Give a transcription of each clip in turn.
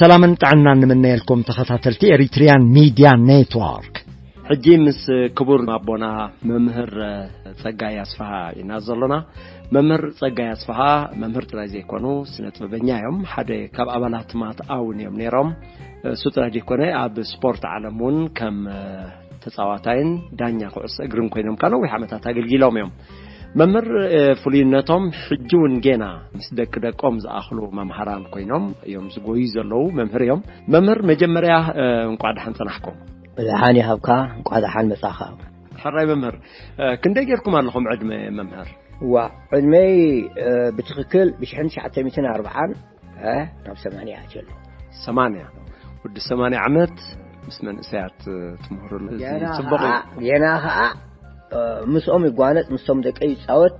ሰላምን ጥዕናን ንምነየልኩም ተኸታተልቲ ኤሪትሪያን ሚድያ ኔትወርክ። ሕጂ ምስ ክቡር ኣቦና መምህር ጸጋይ ኣስፍሃ ኢና ዘሎና። መምህር ጸጋይ ኣስፍሃ መምህር ጥራይ ዘይኮኑ፣ ስነ ጥበበኛ እዮም። ሓደ ካብ ኣባላት ማትኣ እውን እዮም ነይሮም። እሱ ጥራይ ዘይኮነ፣ ኣብ ስፖርት ዓለም እውን ከም ተጻዋታይን ዳኛ ኩዕሶ እግርን ኮይኖም ከኣ ነዊሕ ዓመታት ኣገልጊሎም እዮም። መምህር፣ እ፣ ፍሉይነቶም ሕጂ እውን ጌና ምስ ደቂ ደቆም ዝኣኽሉ መምሃራን ኮይኖም እዮም ዝጎዩ ዘለዉ መምህር እዮም። መምህር፣ መጀመርያ፣ እ፣ እንቋዕ ደሓን ጸናሕኩም። ደሓን ይሃብካ፣ እንቋዕ ደሓን መጻኻ። ሕራይ መምህር፣ እ፣ ክንደይ ጌርኩም ኣለኹም ዕድመ መምህር? ዋ፣ ዕድመይ፣ እ፣ ብትኽክል ብሽሕን ትሽዓተ ሚእትን ኣርብዓን፣ እ፣ ናብ ሰማንያ ኣትየ ኣለኹ። ሰማንያ። ወዲ ሰማንያ ዓመት ምስ መንእሰያት፣ እ፣ ትምህሩ። እዚ ገና ጽቡቕ እዩ። ኸኣ፣ ገና ኸኣ፣ እ፣ ምስኦም ይጓነጽ፣ ምስቶም ደቀይ ይጻወት።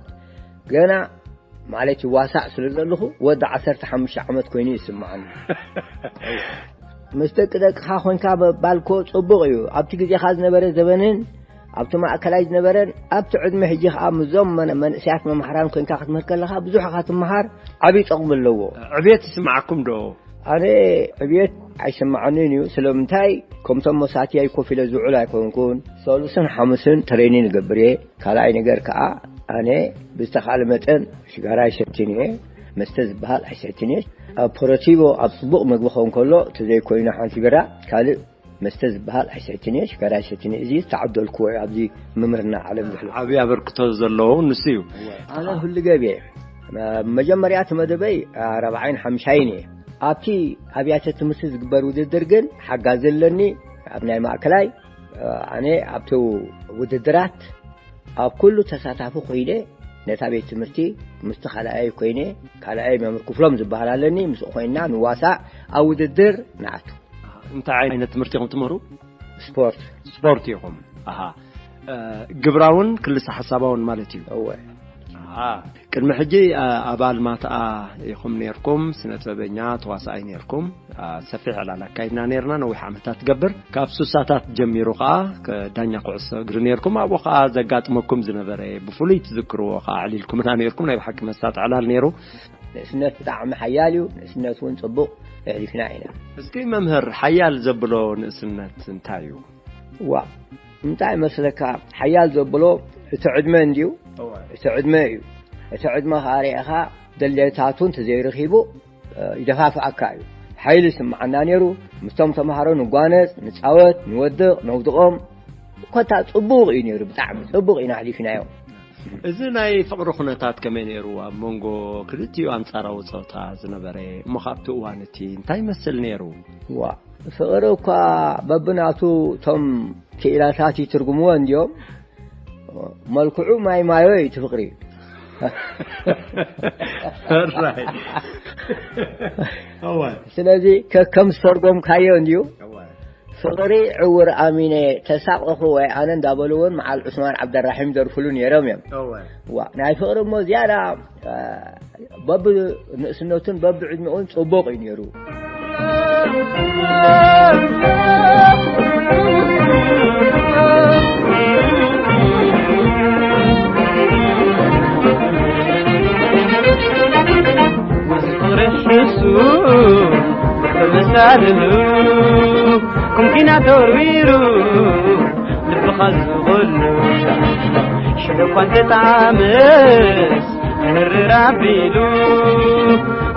ገና ማለት ይዋሳእ ስለ ዘለኹ ወዲ ዓሰርተ ሓሙሽተ ዓመት ኮይኑ ይስምዓኒ። ምስ ደቂ ደቅኻ ኮንካ ምባል እኮ ጽቡቕ እዩ። ኣብቲ ግዜኻ ዝነበረ ዘበንን ኣብቲ ማእከላይ ዝነበረን ኣብቲ ዕድመ ሕጂ ኸኣ ምስዞም መን-፣ መንእሰያት መምሃራን ኮንካ ክትምህር ከለኻ ብዙሕ ኢኻ ትምሃር፣ ዓብዪ ጠቕሚ ኣለዎ። ዕብየት ይስምዓኩም ዶ? ኣነ ዕብየት ኣይስምዓንን እዩ። ስለምንታይ? ከምቶም መሳትያይ ኮፍ ኢለ ዝውዕል ኣይኮንኩን። ሰሉስን ሓሙስን ትሬኒን እገብር እየ። ካልኣይ ነገር ከኣ ኣነ ብዝተኻለ መጠን ሽጋራ ኣይሰትን እየ። መስተ ዝበሃል ኣይሰትን እየ። ኣፐረቲቮ ኣብ ጽቡቕ ምግቢ ክኸውን ከሎ፣ ተዘይኮይኑ ሓንቲ ቢራ፣ ካልእ መስተ ዝበሃል ኣይሰትን እየ፣ ሽጋራ ኣይሰትን እየ። እዚ ዝተዓደልኩዎ እዩ ኣብዚ ምምህርና ዓለም ዝሕለፍ። ዓብዪ ኣበርክቶ ዘለዎ ንሱ እዩ። ኣነ ኩሉ ገብ እየ። መጀመርያ እቲ መደበይ ራብዓይን ሓምሻይን እየ። ኣብቲ ኣብያተ ትምህርቲ ዝግበር ውድድር ግን ሓጋዚ ኣለኒ። ኣብ ናይ ማእከላይ ኣነ ኣብቲ ውድድራት ኣብ ኩሉ ተሳታፊ ኮይነ ነታ ቤት ትምህርቲ ምስቲ ካልኣይ ኮይነ፣ ካልኣይ መምህር ክፍሎም ዝበሃል ኣለኒ፣ ምስኡ ኮይንና ንዋሳእ፣ ኣብ ውድድር ንኣቱ። እንታይ ዓይነት ትምህርቲ ኢኹም ትምህሩ? ስፖርት። ስፖርት ኢኹም። ኣሃ። እ፣ ግብራውን ክልሰ ሓሳባውን ማለት እዩ። እወ። ኣሃ። ቅድሚ ሕጂ፣ እ፣ ኣባል ማትኣ ኢኹም ነይርኩም፣ ስነ ጥበበኛ፣ ተዋሳኣይ ነይርኩም። እ፣ ሰፊሕ ዕላል ኣካይድና ነይርና፣ ነዊሕ ዓመታት ትገብር። ካብ ሱሳታት ጀሚሩ ኸኣ፣ ከ-፣ ዳኛ ኩዕሶ እግሪ ነይርኩም። ኣብኡ ኸኣ ዘጋጥመኩም ዝነበረ ብፍሉይ ትዝክርዎ ኸኣ ኣዕሊልኩምና ነይርኩም። ናይ ብሓቂ መሳጢ ዕላል ነይሩ። ንእስነት ብጣዕሚ ሓያል እዩ። ንእስነት እውን ጽቡቕ የሕሊፍና ኢና። እስኪ መምህር፣ ሓያል ዘብሎ ንእስነት እንታይ እዩ? ዋ፣ እንታይ መስለካ፣ ሓያል ዘብሎ እቲ ዕድመ እንድዩ። እወ። እቲ ዕድመ እዩ። እቲ ዕድመ ኸኣ ርኢኻ፣ ድሌታቱ እንተዘይረኺቡ፣ እ፣ ይደፋፍኣካ እዩ። ሓይሊ ይስምዓና ነይሩ። ምስቶም ተምሃሮ ንጓነጽ፣ ንጻወት፣ ንወድቕ፣ ነውድቖም። ኮታ ጽቡቕ እዩ ነይሩ፣ ብጣዕሚ ጽቡቕ ኢና ኣሕሊፍናዮ። እዚ ናይ ፍቕሪ ኩነታት ከመይ ነይሩ? ኣብ መንጎ ክልቲኡ ኣንጻራዊ ጾታ ዝነበረ፣ እሞ ካብቲ እዋን እቲ እንታይ ይመስል ነይሩ? ዋ፣ ፍቕሪ እኳ በብናቱ እቶም ክኢላታት ይትርጉምዎ እንድዮም። መልክዑ ማይ ማዮ እዩ እቲ ፍቕሪ። ሕራይ። እወ። ስለዚ ከከም ዝተርጎምካዮ እንድዩ። እወ። ፍቕሪ ዕውር ኣሚነ ተሳቐኹ ወይ ኣነ እንዳበሉ እውን መዓል ዑስማን ዓብደራሒም ይደርፍሉ ነይሮም እዮም። እወ። ዋ፣ ናይ ፍቕሪ እሞ ዝያዳ፣ እ፣ በብንእስነቱን በብዕድሚኡን ጽቡቕ እዩ ነይሩ። ፍቕሪ ሕሱ ተመሳልሉ፣ ኩምኪና ተወርዊሩ፣ ልብኻ ዝጎሉ ሽዑ እኳ እንተጠዓመስ፣ ምርር ኣቢሉ፣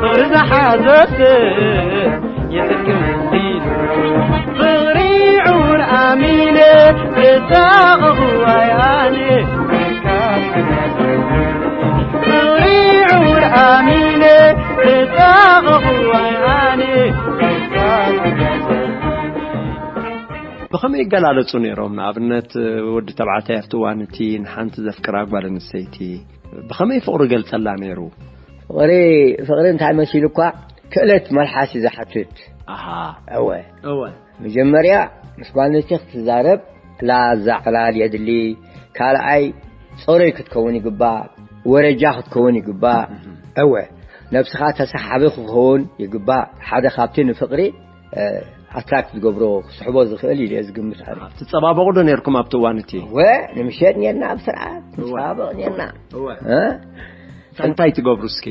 ፍቕሪ ዝሓዞ ሰብ የጽድቂ መሲሉ። ፍቕሪ ዕውር ኣሚነ ተሳቐኹ ኣይ ኣነ፣ ፍቕሪ ዕውር ኣሚነ ተሳቐኹ ኣይ ኣነ። ብኸመይ ይገላለጹ ነይሮም? ንኣብነት፣ ወዲ ተባዕታይ ኣብቲ እዋን እቲ ንሓንቲ ዘፍቅራ ጓል ኣንስተይቲ ብኸመይ ፍቕሩ ይገልጸላ ነይሩ? ፍቕሪ፣ ፍቕሪ እንታይ መሲሉ እኳ ክእለት መልሓስ እዩ ዝሓትት። ኣሃ። እወ። እወ። መጀመርያ ምስ ጓል ኣንስተይቲ ክትዛረብ ላዛ ዕላል የድሊ። ካልኣይ፣ ጾሮይ ክትከውን ይግባእ፣ ወረጃ ክትከውን ይግባእ። እህ። እወ፣ ነብስኻ ተሰሓቢ ክኸውን ይግባእ። ሓደ ካብቲ ንፍቕሪ፣ እ፣ ኣትራክት ዝገብሮ፣ ክስሕቦ ዝኽእል ኢለ ዝግምት ኣነ። ትጸባበቑ ዶ ነይርኩም ኣብቲ እዋን እቲ? እወ፣ ንምሸጥ ነይርና ኣብ ስርዓት፣ እወ። ንጸባበቕ ነይርና። እወ። እ? እንታይ ትገብሩ እስኪ?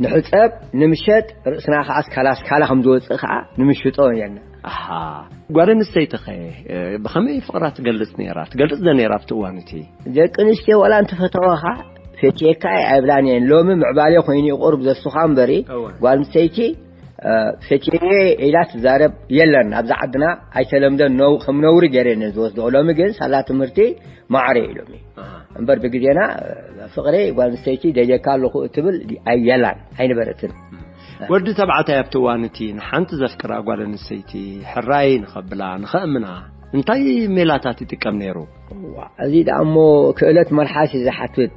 ንሕጸብ፣ ንምሸጥ፣ ርእስና ከኣ ስካላ ስካላ ከም ዝወጽእ ከኣ ንምሽጦ ነርና። ኣሃ። ጓል ኣንስተይቲ ኸ፣ እ፣ ብኸመይ ፍቕራ ትገልጽ ነይራ? ትገልጽ ዶ ነይራ ኣብቲ እዋን እቲ? ደቂ ኣንስትዮ ዋላ እንተፈተዋኻ፣ ፈትየካ ኣይብላን እየን። ሎሚ ምዕባለ ኮይኑ እዩ ቁሩብ ዘስኻ እምበሪ፣ እወ። ጓል ኣንስተይቲ፣ እ፣ ፈትየየ ኢላ ትዛረብ የለን። ኣብዛ ዓድና ኣይተለምደን፣ ነው-፣ ከም ነውሪ ገይረን እየን ዝወስድኦ። ሎሚ ግን ሳላ ትምህርቲ ማዕረ ኢሎም እዩ። ኣሃ። እምበር ብግዜና፣ እ፣ ፍቕሪ ጓል ኣንስተይቲ ደልየካ ኣለኹ እትብል ኣየላን፣ ኣይነበረትን። ወዲ ተባዕታይ ኣብቲ እዋን እቲ ንሓንቲ ዘፍቅራ ጓል ኣንስተይቲ ሕራይ ንኸብላ፣ ንኸእምና፣ እንታይ ሜላታት ይጥቀም ነይሩ? ዋ፣ እዚ ደኣ እሞ ክእለት መልሓስ እዩ ዝሓትት።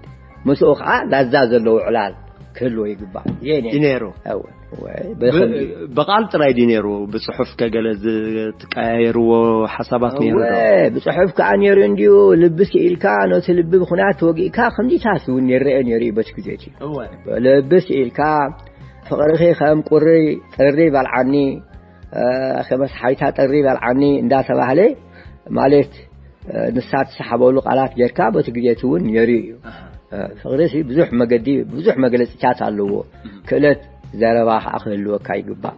ምስኡ ኸዓ ላዛ ዘለዎ ዕላል ክህልዎ ይግባእ። የኔ። እዩ ነይሩ። እወ፣ እወ፣ ብ-፣ ብኸምዚ። ብቓል ጥራይ ድዩ ነይሩ? ብጽሑፍ ከገለ ዝ-፣ ትቀያየርዎ ሓሳባት ነይሩ ዶ? እወ፣ ብጽሑፍ ከኣ ነይሩ እንድዩ። ልቢ ስኢልካ፣ ነቲ ልቢ ብኹናት ተወጊእካ፣ ከምዚታት እውን ይረአ ነይሩ እዩ በቲ ግዜ እቲ። እወ። ልቢ ስኢልካ፣ ፍቕርኺ ከም ቁሪ ጥሪ በልዓኒ፣ እ፣ ከም ኣስሓይታ ጥሪ በልዓኒ እንዳተባህለ፣ ማለት፣ እ፣ ንሳ ትሰሓበሉ ቃላት ጌርካ በቲ ግዜ እቲ እውን ነይሩ እዩ። ኣሃ። እ፣ ፍቕሪ ሲ ብዙሕ መገዲ፣ ብዙሕ መግለጺታት ኣለዎ። እም። ክእለት ዘረባ ከዓ ክህልወካ ይግባእ።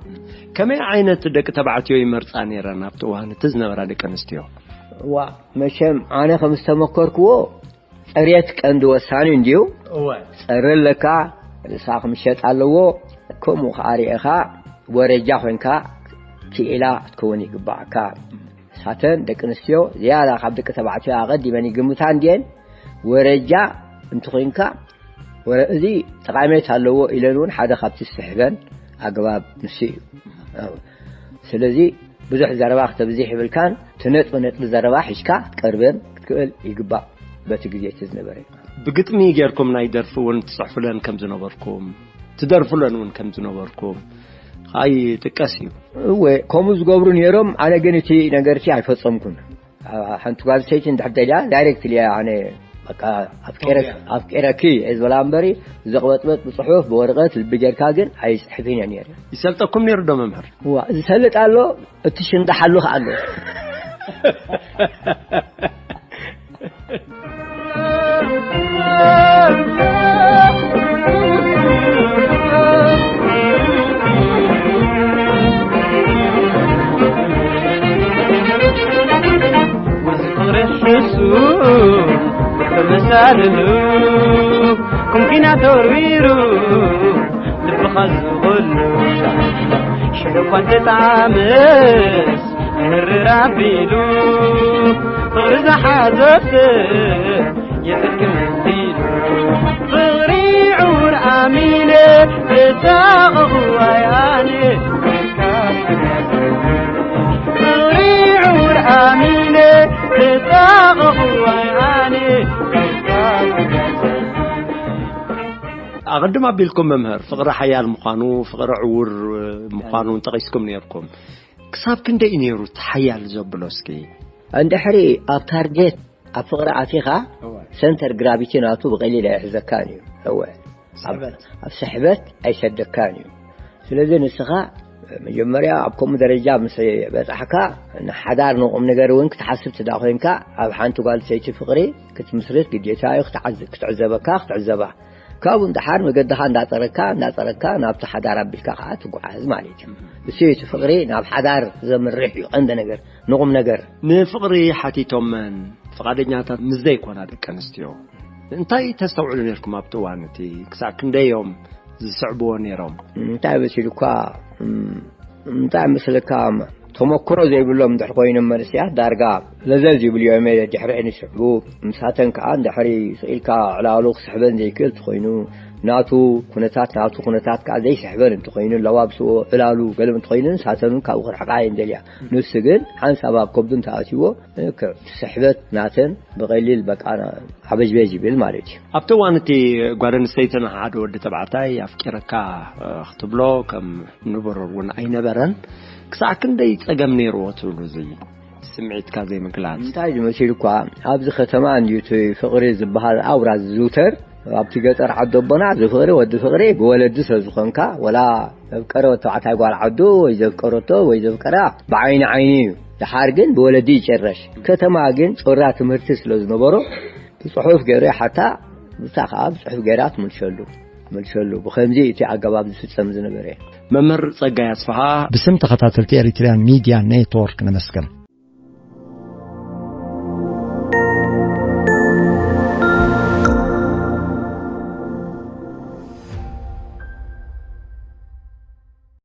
ከመይ ዓይነት ደቂ ተባዕትዮ ይመርጻ ነይረን ኣብቲ እዋን እቲ ዝነበራ ደቂ ኣንስትዮ? ዋ፣ መቸም ኣነ ከም ዝተመከርክዎ፣ ጽሬት ቀንዲ ወሳኒ እንድዩ። እወ። ጸሪ ኣለካ፣ ርእሳ ክምሸጥ ኣለዎ። ከምኡ ከኣ ርኢኻ ወረጃ ኮንካ ክኢላ ክትከውን ይግባእካ። ሳተን ደቂ ኣንስትዮ ዝያዳ ካብ ደቂ ተባዕትዮ ኣቐዲመን ይግምታ እንድየን። ወረጃ እንተኾይንካ፣ ወረ-፣ እዚ ጠቓሜታ ኣለዎ ኢለን እውን ሓደ ካብቲ ዝስሕበን ኣገባብ ንሱ እዩ። ስለዚ ብዙሕ ዘረባ ክተብዝሕ ይብልካን፣ እቲ ነጥቢ ነጥቢ ዘረባ ሒዝካ ክትቀርበን ክትክእል ይግባእ። በቲ ግዜ እቲ ዝነበረ። ብግጥሚ ጌርኩም ናይ ደርፊ እውን ትጽሕፉለን ከም ዝነበርኩም፣ ትደርፉለን እውን ከም ዝነበርኩም ከዓ ይጥቀስ እዩ። እወ፣ ከምኡ ዝገብሩ ነይሮም። ኣነ ግን እቲ ነገር እቲ ኣይፈጸምኩን። ሓንቲ ጓል ኣንስተይቲ እንድሕር ደልያ ዳይሬክትሊ እያ ኣነ በቃ ኣፍቂረ-፣ ተውቅያ። ኣፍቂረኪ እየ ዝበላ እምበሪ፣ ዘቕበጥበጥ ብጽሑፍ ብወረቐት ልቢ ጌርካ ግን ኣይጽሕፍን እየ ነይረ። ይሰልጠኩም ነይሩ ዶ መምህር? እዋ፣ ዝሰልጥ ኣሎ፣ እቲ ሽንዳሓሉ ከኣ ኣሎ። ፍቕሪ ሕሱ ተመሳልሉ፣ ኩምኪና ተወርዊሩ፣ ልብኻ ዝጎሉ፣ ሽሕኳን ተጣምስ፣ ህርር ኣቢሉ፣ ፍቕሪ ዝሓዘት የጥልቂ መንዲሉ። ፍቕሪ ዕውር ኣሚነ፣ ተጣቕኹ ኣይኣነ። ፍቕሪ ዕውር ኣሚነ፣ ተጣቕኹ ኣይኣነ። ኣቐድም ኣቢልኩም መምህር፣ ፍቕሪ ሓያል ምዃኑ፣ ፍቕሪ ዕውር ምዃኑ ጠቒስኩም ነይርኩም። ክሳብ ክንደይ እዩ ነይሩ እቲ ሓያል ዘብሎ እስኪ? እንድሕሪ ኣብ ታርጌት፣ ኣብ ፍቕሪ ኣቲኻ፣ እወ። ሰንተር ግራቪቲ ናቱ ብቐሊል ኣይሕዘካን እዩ። እወ። ኣብ፣ ስሕበት። ኣብ ስሕበት ኣይሰደካን እዩ። ስለዚ ንስኻ መጀመርያ ኣብ ከምኡ ደረጃ ምስ በጻሕካ፣ ንሓዳር ንቁም ነገር እውን ክትሓስብ ትዳ ኮይንካ፣ ኣብ ሓንቲ ጓል ሰይቲ ፍቕሪ ክትምስርት ግዴታ እዩ ክትዓዝ-፣ ክትዕዘበካ፣ ክትዕዘባ። ካብኡ ንደሓር መገድኻ እንዳጸረካ፣ እንዳጸረካ ናብቲ ሓዳር ኣቢልካ ከዓ ትጓዓዝ ማለት እዩ። እሱ እዩ እቲ ፍቕሪ ናብ ሓዳር ዘምርሕ እዩ ቀንዲ ነገር፣ ንቁም ነገር። ንፍቕሪ ሓቲቶመን ፍቓደኛታት ምስ ዘይኮና ደቂ ኣንስትዮ እንታይ ተስተውዕሉ ነርኩም ኣብቲ እዋን እቲ? ክሳብ ክንደይ እዮም ዝስዕብዎ ነይሮም? እንታይ መሲልኳ፣ እም፣ እንታይ መስለካ፣ ተመክሮ ዘይብሎም እንድሕር ኮይኖም መንእሰያት ዳርጋ ለዘዝ ይብሉ እዮም፣ ድሕሪ ንስሕቡ። ምሳተን ከዓ እንድሕሪ ስኢልካ ዕላሉ ክስሕበን ዘይክእል እንተኾይኑ፣ ናቱ ኩነታት፣ ናቱ ኩነታት ከዓ ዘይስሕበን እንተኾይኑ፣ ለዋብስዎ ዕላሉ ገለ እንተኾይኑ፣ ንሳተን እውን ካብኡ ክርሕቃ እየን ደልያ። ንሱ ግን ሓንሳብ ኣብ ከብዱ እንተኣትይዎ፣ ስሕበት ናተን ብቐሊል በቃ ሓበጅበጅ ይብል ማለት እዩ። ኣብቲ እዋን እቲ ጓል ኣንስተይቲ ንሓደ ወዲ ተባዕታይ ኣፍቂረካ፣ እ፣ ክትብሎ ከም ንብሩር እውን ኣይነበረን። ክሳዕ ክንደይ ጸገም ነይርዎ ትብሉ እዚ ስምዒትካ ዘይምግላጽ? እንታይ ዝመስል እኳ ኣብዚ ከተማ እንድዩ እቲ ፍቕሪ ዝበሃል ኣውራ ዝዝውተር። ኣብቲ ገጠር ዓዲ ኣቦና እዚ ፍቕሪ ወዲ ፍቕሪ ብወለዲ ስለ ዝኾንካ፣ ወላ ዘፍቀረ ወዲ ተባዕታይ ጓል ዓዱ ወይ ዘፍቀረቶ ወይ ዘፍቀራ ብዓይኒ ዓይኒ እዩ። ደሓር ግን ብወለዲ ይጨረሽ። ከተማ ግን ጾራ ትምህርቲ ስለ ዝነበሮ ብጽሑፍ ገይሩ ይሓታ፣ ንሳ ከኣ ብጽሑፍ ገይራ ትምልሰሉ። መልሰሉ። ብኸምዚ እቲ ኣገባብ ዝፍጸም ዝነበረ። መምህር ጸጋይ ኣስፍሃ ብስም ተኸታተልቲ ኤሪትርያን ሚድያ ኔትወርክ ነመስግን።